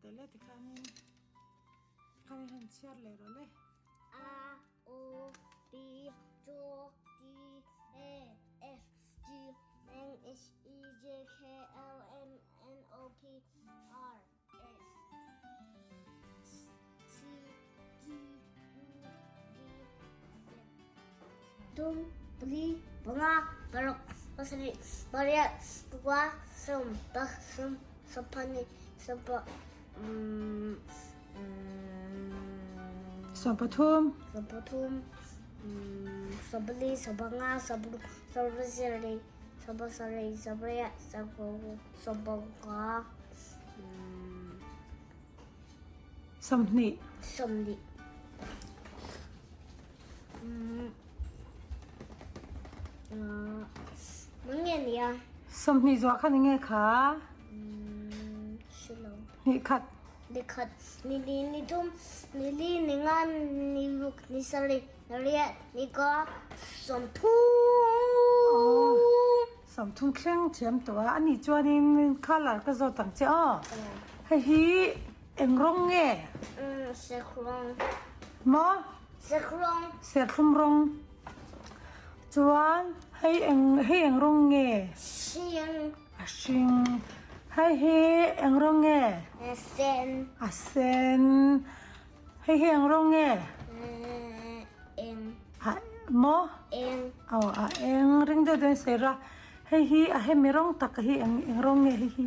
teh le tikhanin tikhanin han chhiar leh rawh le. A O P Q T A F G N H E J K L M N O P R S T U V Z Tum pali panga paruk pasarih pariat pakua sawm pasawm sawmpahnih sawmpah Sawmpathum. Sawmpathum sawmpali sawmpanga sawmparuk sawmpasarih sawmpasarih sawmpariat sawmpakua sawmpakua Sawmhnih. Sawmhnih. Nge nia? Sawmhnih zuah kha ni nge kha? Hnih khat. Ni khat, ni li, ni thum, ni li, ni nga, ni ruk, ni sarih, ni riat, ni ka, sawmthum. Sawmthum thleng thiam tawh a, ani chuanin colour ka zawt ang che aw. Hei hi eng rawng nge? Serthlum rawng. Maw? Serthlum rawng. Serthlum rawng. Chuan hei eng hei eng rawng nge? Hring. A hring. Hei hi eng rawng nge? A sen. A sen. Hei hi eng rawng nge? Eng. A maw? Eng. Aw a eng ring deuh deuhin sawi rawh a. Hei hi a hemi rawng tak hi eng eng rawng nge hei hi?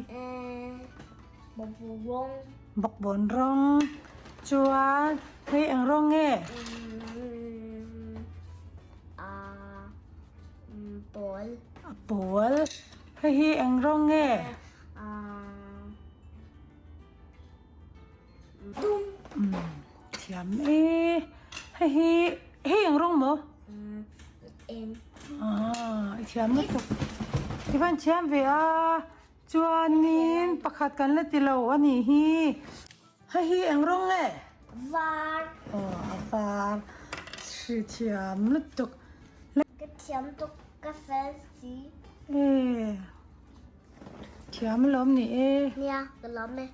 Bawkbawn rawng. Bawkbawn rawng. Chuan hei eng rawng nge? A pawl. A pawl. Hei hi eng rawng nge? Dum. Thiam e. Hei hi hei eng rawng maw? Eng. Ah, i thiam lutuk. I van thiam ve a. Chuanin pakhat kan la ti lo a nih hi. Hei hi eng rawng nge? Var. Aw, a var. Hri thiam lutuk. Ka thiam tuk ka fel si. E. Thiam alawm ni e. Nia, ka lawm e.